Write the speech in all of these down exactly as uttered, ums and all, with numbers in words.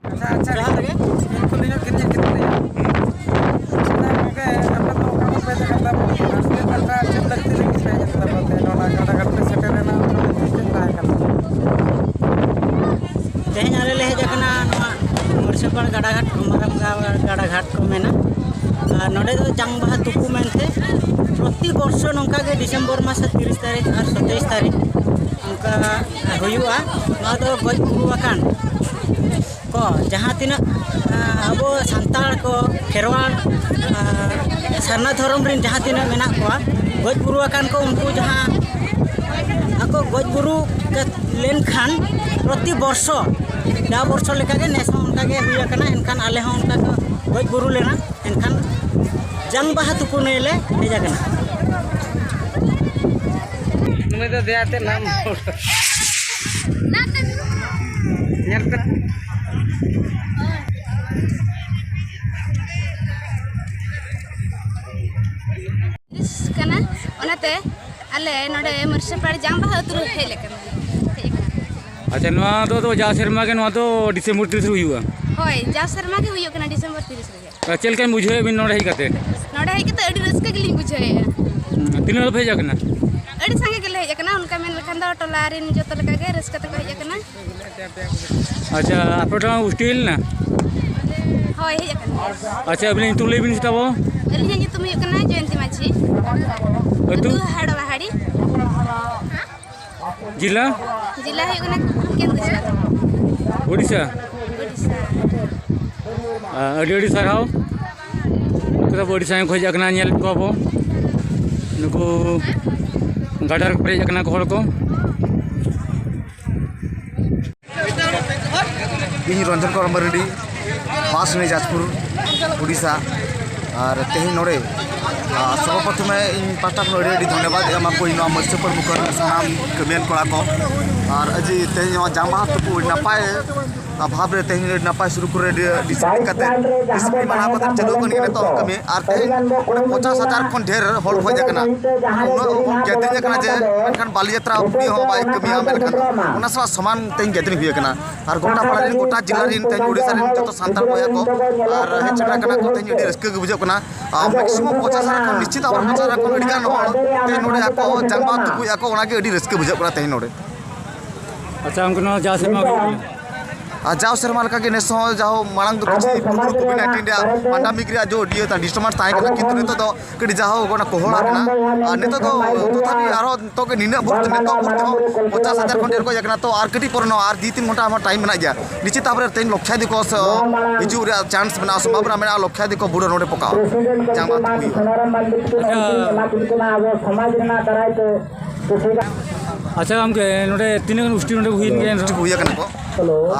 ᱟᱪᱪᱷᱟ, ᱟᱪᱪᱷᱟ᱾ ᱡᱚᱦᱟᱨ ᱜᱮ᱾ ᱠᱩᱞᱤ ᱧᱚᱜ ᱠᱤᱱ ᱪᱮᱫ ᱠᱤᱱ ᱞᱟᱹᱭᱟ? ᱟᱪᱪᱷᱟ, ᱜᱚᱢᱠᱮ, ᱟᱯᱮ ᱫᱚ ᱚᱠᱟ ᱠᱷᱚᱱ ᱯᱮ ᱦᱮᱡ ᱟᱠᱟᱱ ᱛᱟᱵᱚᱱᱟ? ᱟᱨ ᱪᱮᱫ ᱞᱮᱠᱟ, ᱪᱮᱫ ᱞᱟᱹᱜᱤᱫ ᱯᱮ ᱦᱮᱡ ᱟᱠᱟᱱ ᱛᱟᱵᱚᱱᱟ ᱛᱮ? ᱱᱚᱣᱟ ᱜᱟᱰᱟ ᱜᱷᱟᱴ ᱯᱮ ᱥᱮᱴᱮᱨ ᱮᱱᱟ, ᱚᱱᱟ ᱫᱚ ᱪᱮᱫ ᱛᱟᱦᱮᱸ ᱠᱟᱱᱟ? ᱛᱮᱦᱮᱧ ᱟᱞᱮ ᱞᱮ ᱦᱮᱡ ᱟᱠᱟᱱᱟ ᱱᱚᱣᱟ ᱢᱩᱨᱥᱟᱯᱟᱲ ᱜᱟᱰᱟ ᱜᱷᱟᱴ, ᱢᱟᱨᱟᱝ ᱜᱟ-, ᱜᱟᱰᱟ ᱜᱷᱟᱴ ᱠᱚ ᱢᱮᱱᱟ᱾ ᱟᱨ ᱱᱚᱰᱮ ᱫᱚ ᱡᱟᱝ ᱵᱟᱦᱟ ᱛᱩᱯᱩ ᱢᱮᱱᱛᱮ ᱯᱨᱚᱛᱤ ᱵᱚᱨᱥᱚ ᱱᱚᱝᱠᱟ ᱜᱮ ᱰᱤᱥᱮᱢᱵᱚᱨ ᱢᱟᱥ ᱛᱤᱨᱤᱥ ᱛᱟᱹᱨᱤᱠᱷ ᱟᱨ ᱥᱟᱛᱟᱭᱤᱥ ᱛᱟᱹᱨᱤᱠᱷ ᱚᱱᱠᱟ ᱦᱩᱭᱩᱜᱼᱟ᱾ ᱱᱚᱣᱟ ᱫᱚ ᱜᱚᱡ ᱜᱩᱨᱩ ᱟᱠᱟᱱ ᱠᱚ, ᱡᱟᱦᱟᱸ ᱛᱤᱱᱟᱹᱜ, ᱟᱸ, ᱟᱵᱚ ᱥᱟᱱᱛᱟᱲ ᱠᱚ, ᱠᱷᱮᱨᱣᱟᱲ, ᱟᱨ ᱥᱟᱨᱱᱟ ᱫᱷᱚᱨᱚᱢ ᱨᱮᱱ ᱡᱟᱦᱟᱸ ᱛᱤᱱᱟᱹᱜ ᱢᱮᱱᱟᱜ ᱠᱚᱣᱟ, ᱜᱚᱡ ᱜᱩᱨᱩ ᱟᱠᱟᱱ ᱠᱚ, ᱩᱱᱠᱩ ᱡᱟᱦᱟᱸ ᱟᱠᱚ ᱜᱚᱡ ᱜᱩᱨᱩ ᱠᱟᱛ-, ᱞᱮᱱᱠᱷᱟᱱ ᱯᱨᱚᱛᱤ ᱵᱚᱨᱥᱚ, ᱡᱟ ᱵᱚᱨᱥᱚ ᱞᱮᱠᱟᱜᱮ ᱱᱮᱥ ᱦᱚᱸ ᱚᱱᱠᱟᱜᱮ ᱦᱩᱭ ᱟᱠᱟᱱᱟ᱾ ᱮᱱᱠᱷᱟᱱ ᱟᱞᱮ ᱦᱚᱸ ᱚᱱᱠᱟ ᱠᱚ ᱜᱚᱡ ᱜᱩᱨᱩ ᱞᱮᱱᱟ, ᱮᱱᱠᱷᱟᱱ ᱡᱟᱝ ᱵᱟᱦᱟ ᱛᱩᱯᱩ ᱱᱟᱹᱭ ᱞᱮ ᱦᱮᱡ ᱟᱠᱟᱱᱟ᱾ ᱱᱩᱭ ᱫᱚ ᱫᱮᱭᱟ ᱛᱮ ᱱᱟᱢ ᱧᱮᱞ ᱯᱮ᱾ ᱠᱟᱱᱟ, ᱚᱱᱟᱛᱮ ᱟᱞᱮ ᱱᱚᱰᱮ ᱢᱩᱨᱥᱤᱯᱟᱲ ᱡᱟᱝ ᱵᱟᱦᱟ ᱟᱹᱛᱩ ᱨᱮ ᱦᱮᱡ ᱟᱠᱟᱱᱟ, ᱦᱮᱡ ᱟᱠᱟᱱᱟ᱾ ᱟᱪᱪᱷᱟ, ᱱᱚᱣᱟ ᱫᱚ, ᱫᱚ ᱡᱟᱣ ᱥᱮᱨᱢᱟ ᱜᱮ ᱱᱚᱣᱟ ᱫᱚ ᱰᱤᱥᱮᱢᱵᱚᱨ ᱛᱤᱨᱤᱥ ᱨᱮ ᱦᱩᱭᱩᱜᱼᱟ? ᱦᱳᱭ, ᱡᱟᱣ ᱥᱮᱨᱢᱟ ᱜᱮ ᱦᱩᱭᱩᱜ ᱠᱟᱱᱟ ᱰᱤᱥᱮᱢᱵᱚᱨ ᱛᱤᱨᱤᱥ ᱨᱮᱜᱮ᱾ ᱟᱨ ᱪᱮᱫ ᱞᱮᱠᱟ ᱵᱩᱡᱷᱟᱹᱣᱮᱫ ᱵᱤᱱ ᱱᱚᱰᱮ ᱦᱮᱡ ᱠᱟᱛᱮ? ᱱᱚᱰᱮ ᱦᱮᱡ ᱠᱟᱛᱮ ᱟᱹᱰᱤ ᱨᱟᱹᱥᱠᱟᱹ ᱜᱮᱞᱤᱧ ᱵᱩᱡᱷᱟᱹᱣᱮᱫᱼᱟ᱾ ᱦᱩᱸ, ᱛᱤᱱᱟᱹᱜ ᱦᱚᱲ ᱯᱮ ᱦᱮᱡ ᱟᱠᱟᱱᱟ? ᱟᱹᱰᱤ ᱥᱟᱸᱜᱮ ᱜᱮᱞᱮ ᱦᱮᱡ ᱟᱠᱟᱱᱟ, ᱚᱱᱠᱟ ᱢᱮᱱ ᱞᱮᱠᱷᱟᱱ ᱫᱚ ᱴᱚᱞᱟ ᱨᱮᱱ ᱡᱚᱛᱚ ᱞᱮᱠᱟ ᱜᱮ ᱨᱟᱹᱥᱠᱟᱹ ᱛᱮᱠᱚ ᱦᱮᱡ ᱟᱠᱟᱱᱟ᱾ ᱟᱪᱪᱷᱟ, ᱟᱯᱮ ᱴᱷᱮᱱ ᱦᱩᱥᱴᱤ ᱦᱩᱭ ᱞᱮᱱᱟ? ᱦᱳᱭ, ᱦᱮᱡ ᱟᱠᱟᱱ ᱜᱮᱭᱟ᱾ ᱟᱪᱪᱷᱟ, ᱟᱹᱵᱤᱱᱟᱜ ᱧᱩᱛᱩᱢ ᱞᱟᱹᱭ ᱵᱤᱱ ᱥᱮ ᱛᱟᱵᱚ᱾ ᱟᱹᱞᱤᱧᱟᱜ ᱧᱩᱛᱩᱢ ᱦᱩᱭᱩᱜ ᱠᱟᱱᱟ ᱡᱚᱭᱚᱱᱛᱤ ᱢᱟᱹᱡᱷᱤ᱾ ᱟᱹᱛᱩ? ᱟᱹᱛᱩ ᱦᱟᱲᱣᱟᱦᱟᱲᱤ᱾ ᱡᱮᱞᱟ? ᱡᱮᱞᱟ ᱦᱩᱭᱩᱜ ᱠᱟᱱᱟ ᱠᱮᱱᱫᱩᱡᱷᱚᱨ᱾ ᱳᱰᱤᱥᱟ? ᱳᱰᱤᱥᱟ᱾ ᱟᱨ ᱟᱹᱰᱤ ᱟᱹᱰᱤ ᱥᱟᱨᱦᱟᱣ᱾ ᱱᱩᱠᱩ ᱫᱚ ᱟᱹᱰᱤ ᱥᱟᱸᱜᱮ ᱠᱚ ᱦᱮᱡ ᱟᱠᱟᱱᱟ, ᱧᱮᱞ ᱠᱚᱣᱟ ᱵᱚ᱾ ᱱᱩᱠᱩ ᱜᱟᱰᱟ ᱨᱮᱠᱚ ᱯᱮᱨᱮᱡ ᱟᱠᱟᱱᱟ ᱠᱚ ᱦᱚᱲ ᱠᱚ᱾ ᱤᱧ ᱨᱚᱧᱡᱚᱱ ᱠᱩᱢᱟᱨ ᱢᱟᱨᱰᱤ, ᱵᱟᱥ ᱱᱤᱭᱟᱹ ᱡᱟᱡᱽᱯᱩᱨ, ᱩᱰᱤᱥᱟ᱾ ᱟᱨ ᱛᱮᱦᱮᱧ ᱱᱚᱰᱮ, ᱟᱨ ᱥᱚᱨᱵᱚᱯᱨᱚᱛᱷᱚᱢᱮ ᱤᱧ ᱯᱟᱦᱴᱟ ᱠᱷᱚᱱ ᱟᱹᱰᱤ ᱟᱹᱰᱤ ᱫᱷᱚᱱᱭᱚᱵᱟᱫ ᱮᱢᱟ ᱠᱚᱣᱟᱧ ᱱᱚᱣᱟ ᱢᱟᱹᱨᱥᱟᱹᱯᱟᱲ ᱢᱩᱠᱷᱟᱹᱨ ᱨᱮᱱ ᱥᱟᱱᱟᱢ ᱠᱟᱹᱢᱤᱭᱟᱱ ᱠᱚᱲᱟ ᱠᱚ᱾ ᱟᱨ ᱟᱹᱡᱤ ᱛᱮᱦᱮᱧ ᱱᱚᱣᱟ ᱡᱟᱝ ᱵᱟᱦᱟ ᱛᱩᱯᱩ ᱟᱹᱰᱤ ᱱᱟᱯᱟᱭ ᱵᱷᱟᱵᱽ ᱨᱮ ᱛᱮᱦᱮᱧ ᱟᱹᱰᱤ ᱱᱟᱯᱟᱭ ᱥᱩᱨᱩᱠᱷᱩᱨᱩ ᱟᱹᱰᱤ ᱰᱤᱥᱤᱯᱞᱤᱱ ᱠᱟᱛᱮ ᱰᱤᱥᱤᱯᱞᱤᱱ ᱢᱟᱱᱟᱣ ᱠᱟᱛᱮ ᱪᱟᱹᱞᱩ ᱟᱠᱟᱱ ᱜᱮᱭᱟ ᱱᱤᱛᱚᱜ ᱦᱚᱸ ᱠᱟᱹᱢᱤ᱾ ᱟᱨ ᱛᱮᱦᱮᱧ ᱯᱚᱧᱪᱟᱥ ᱦᱟᱡᱟᱨ ᱠᱷᱚᱱ ᱰᱷᱮᱨ ᱦᱚᱲ ᱠᱚ ᱦᱮᱡ ᱟᱠᱟᱱᱟ᱾ ᱩᱱᱟᱹᱜ ᱦᱚᱲ gathering ᱟᱠᱟᱱᱟ ᱡᱮ ᱢᱮᱱᱠᱷᱟᱱ ᱵᱟᱞᱤ ᱡᱟᱛᱨᱟ ᱩᱱᱤ ᱦᱚᱸ ᱵᱟᱭ ᱠᱟᱹᱢᱤᱭᱟ, ᱢᱮᱱᱠᱷᱟᱱ ᱚᱱᱟ ᱥᱟᱞᱟᱜ ᱥᱚᱢᱟᱱ ᱛᱮᱦᱮᱧ gathering ᱦᱩᱭ ᱟᱠᱟᱱᱟ᱾ ᱟᱨ ᱜᱚᱴᱟ ᱯᱟᱲᱟ ᱨᱮᱱ, ᱜᱚᱴᱟ ᱡᱮᱞᱟ ᱨᱮᱱ ᱛᱮᱦᱮᱧ ᱳᱰᱤᱥᱟ ᱨᱮᱱ ᱡᱚᱛᱚ ᱥᱟᱱᱛᱟᱲ ᱵᱚᱭᱦᱟ ᱠᱚ ᱟᱨ ᱦᱮᱡ ᱥᱮᱴᱮᱨ ᱟᱠᱟᱱᱟ ᱠᱚ, ᱛᱮᱦᱮᱧ ᱟᱹᱰᱤ ᱨᱟᱹᱥᱠᱟᱹ ᱜᱮ ᱵᱩᱡᱷᱟᱹᱜ ᱠᱟᱱᱟ᱾ ᱟᱨ maximum ᱯᱚᱧᱪᱟᱥ ᱦᱟᱡᱟᱨ ᱠᱷᱚᱱ ᱱᱤᱥᱪᱤᱛ ᱟᱵᱟᱨ ᱯᱚᱧᱪᱟᱥ ᱦᱟᱡᱟᱨ ᱠᱷᱚᱱ ᱟᱹᱰᱤ ᱜᱟᱱ ᱦᱚᱲ ᱛᱮᱦᱮᱧ ᱱᱚᱰᱮ ᱟᱠᱚ ᱡᱟᱝ ᱵᱟᱦᱟ ᱛᱩᱯᱩᱭᱮᱫᱼᱟ ᱠᱚ, ᱚᱱᱟᱜᱮ ᱟᱹᱰᱤ ᱨᱟᱹᱥᱠᱟᱹ ᱵᱩᱡᱷᱟᱹᱜ ᱠᱟᱱᱟ ᱛᱮᱦᱮᱧ ᱱᱚᱰᱮ᱾ ᱟᱪᱪᱷᱟ, ᱜᱚᱢᱠᱮ, ᱱᱚᱣᱟ ᱡᱟᱦᱟᱸ ᱥᱮᱨᱢᱟ ᱦᱩᱭᱩᱜ ᱠᱟᱱᱟ? ᱟᱨ ᱡᱟᱣ ᱥᱮᱨᱢᱟ ᱞᱮᱠᱟᱜᱮ ᱱᱮᱥ ᱦᱚᱸ ᱡᱟᱦᱟᱸ ᱢᱟᱲᱟᱝ ᱫᱚ ᱠᱤᱪᱷᱩ ᱫᱤᱱ ᱯᱩᱨᱵᱚ ᱠᱳᱵᱷᱤᱰ ᱱᱟᱭᱤᱱᱴᱤᱱ ᱨᱮᱭᱟᱜ ᱯᱟᱱᱰᱟᱢᱤᱠ ᱨᱮᱭᱟᱜ ᱡᱚ ᱤᱭᱟᱹ ᱛᱟᱦᱮᱸ, disturbance ᱛᱟᱦᱮᱸ ᱠᱟᱱᱟ, ᱠᱤᱱᱛᱩ ᱱᱤᱛᱚᱜ ᱫᱚ ᱠᱟᱹᱴᱤᱡ ᱡᱟᱦᱟᱸ ᱚᱱᱟ ᱠᱚᱦᱚᱲ ᱟᱠᱟᱱᱟ᱾ ᱟᱨ ᱱᱤᱛᱚᱜ ᱫᱚ ᱛᱚᱛᱷᱟᱯᱤ ᱟᱨᱦᱚᱸ ᱱᱤᱛᱚᱜ ᱜᱮ ᱱᱤᱱᱟᱹᱜ ᱵᱷᱳᱨ, ᱱᱤᱛᱚᱜ ᱵᱷᱳᱨ ᱛᱮᱦᱚᱸ ᱯᱚᱧᱪᱟᱥ ᱦᱟᱡᱟᱨ ᱠᱷᱚᱱ ᱰᱷᱮᱨ ᱠᱚ ᱦᱮᱡ ᱟᱠᱟᱱᱟ᱾ ᱛᱚ ᱟᱨ ᱠᱟᱹᱴᱤᱡ ᱯᱚᱨᱮ ᱱᱚᱣᱟ ᱟᱨ ᱫᱩᱭ ᱛᱤᱱ ᱜᱷᱚᱱᱴᱟ ᱟᱢᱟᱜ time ᱢᱮᱱᱟᱜ ᱜᱮᱭᱟ᱾ ᱱᱤᱥᱪᱤᱛ ᱵᱷᱟᱵᱽ ᱨᱮ ᱛᱮᱦᱮᱧ ᱞᱚᱠᱠᱷᱟᱭ ᱫᱤᱠᱚᱥ ᱦᱤᱡᱩᱜ ᱨᱮᱭᱟᱜ chance ᱢᱮᱱᱟᱜᱼᱟ, ᱥᱚᱢᱵᱷᱟᱵᱚᱱᱟ ᱢᱮᱱᱟᱜᱼᱟ, ᱞᱚᱠᱠᱷᱟᱭ ᱫᱤᱠᱚ ᱵᱩᱰᱟᱹ ᱱᱚᱰᱮ ᱯᱚᱠᱟᱣ ᱡᱟᱝ ᱵᱟᱦᱟ ᱛᱩᱯᱩ ᱦᱩᱭᱩᱜᱼᱟ᱾ ᱟᱪᱪᱷᱟ᱾ ᱟᱪᱪᱷᱟ ᱜᱚᱢᱠᱮ, ᱱᱚᱰᱮ ᱛᱤᱱᱟᱹᱜ ᱜᱟᱱ ᱩᱥᱴᱤ ᱱᱚᱰᱮ ᱦᱩᱭᱮᱱ ᱜᱮᱭᱟ? ᱩᱥᱴᱤ ᱦᱩᱭ ᱟᱠᱟᱱᱟ ᱠᱚ᱾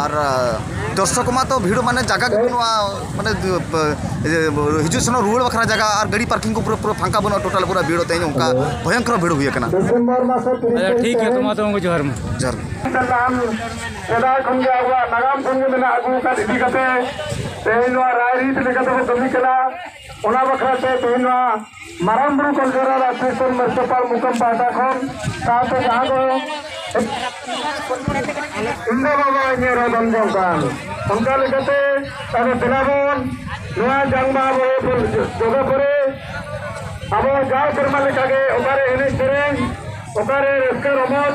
ᱟᱨ, ᱟ, ᱫᱚᱨᱥᱚᱠ ᱢᱟ ᱛᱚ ᱵᱷᱤᱲ ᱢᱟᱱᱮ ᱡᱟᱭᱜᱟ ᱜᱮ ᱵᱟᱹᱱᱩᱜᱼᱟ, ᱢᱟᱱᱮ, ᱫ-, ᱯ-, ᱤᱭᱟᱹ, ᱦᱤᱡᱩᱜ ᱥᱮᱱᱚᱜ ᱨᱩᱣᱟᱹᱲ ᱵᱟᱠᱷᱨᱟ ᱡᱟᱭᱜᱟ ᱟᱨ ᱜᱟᱹᱰᱤ parking ᱠᱚ ᱯᱩᱨᱟᱹ, ᱯᱩᱨᱟᱹ ᱯᱷᱟᱸᱠᱟ ᱵᱟᱹᱱᱩᱜᱼᱟ, total ᱯᱩᱨᱟᱹ ᱵᱷᱤᱲ᱾ ᱛᱮᱦᱮᱧ ᱚᱱᱠᱟ ᱵᱷᱚᱭᱚᱝᱠᱚᱨ ᱵᱷᱤᱲ ᱦᱩᱭ ᱟᱠᱟᱱᱟ᱾ ᱟᱪᱪᱷᱟ, ᱴᱷᱤᱠ ᱜᱮᱭᱟ, ᱛᱚ ᱢᱟ ᱛᱚ ᱜᱚᱢᱠᱮ, ᱡᱚᱦᱟᱨ ᱢᱟ᱾ ᱡᱚᱦᱟᱨ ᱜᱮ᱾ ᱥᱮᱫᱟᱭ ᱠᱷᱚᱱ ᱜᱮ ᱟᱵᱚᱣᱟᱜ ᱱᱟᱜᱟᱢ ᱠᱷᱚᱱ ᱜᱮ ᱢᱮᱱᱟᱜ ᱟᱹᱜᱩ ᱟᱠᱟᱫ ᱤᱫᱤ ᱠᱟᱛᱮ ᱛᱮᱦᱮᱧ ᱱᱚᱣᱟ ᱨᱟᱭᱨᱤᱛ ᱞᱮᱠᱟᱛᱮ ᱵᱚ ᱠᱟᱹᱢᱤ ᱠᱟᱱᱟ᱾ ᱚᱱᱟ ᱵᱟᱠᱷᱨᱟ ᱛᱮ ᱛᱮᱦᱮᱧ ᱱᱚᱣᱟ ᱢᱟᱨᱟᱝ ᱵᱩᱨᱩ ᱠᱚᱞᱪᱚᱨᱟᱞ ᱟᱥᱳᱥᱤᱭᱮᱥᱚᱱ ᱢᱟᱹᱨᱥᱟᱯᱟᱲ ᱢᱩᱠᱟᱢ ᱯᱟᱦᱴᱟ ᱠᱷᱚᱱ ᱥᱟᱶᱛᱮ ᱡᱟᱦᱟᱸ ᱫᱚ ᱤᱧ ᱫᱚ ᱵᱟᱵᱟ ᱤᱧ ᱮᱨᱟ ᱫᱚᱱ ᱡᱚᱝ ᱠᱟᱱ, ᱚᱱᱠᱟ ᱞᱮᱠᱟᱛᱮ ᱟᱵᱚ ᱫᱮᱞᱟ ᱵᱚᱱ ᱱᱚᱣᱟ ᱡᱟᱝ ᱵᱟᱦᱟ ᱵᱚ ᱡᱚᱜᱟ ᱯᱚᱨᱮ ᱟᱵᱚ ᱡᱟᱣ ᱥᱮᱨᱢᱟ ᱞᱮᱠᱟᱜᱮ ᱚᱠᱟᱨᱮ ᱮᱱᱮᱡ ᱥᱮᱨᱮᱧ, ᱚᱠᱟᱨᱮ ᱨᱟᱹᱥᱠᱟᱹ ᱨᱚᱢᱚᱡᱽ,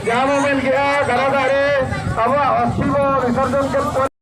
ᱡᱟᱦᱟᱸ ᱵᱚ ᱢᱮᱱ ᱠᱮᱜᱼᱟ ᱜᱟᱰᱟ ᱫᱟᱜ ᱨᱮ ᱟᱵᱚᱣᱟᱜ ᱚᱥᱛᱷᱤ ᱵᱚ ᱵᱤᱥᱚᱨᱡᱚᱱ ᱠᱮᱫ ᱯᱚᱨᱮ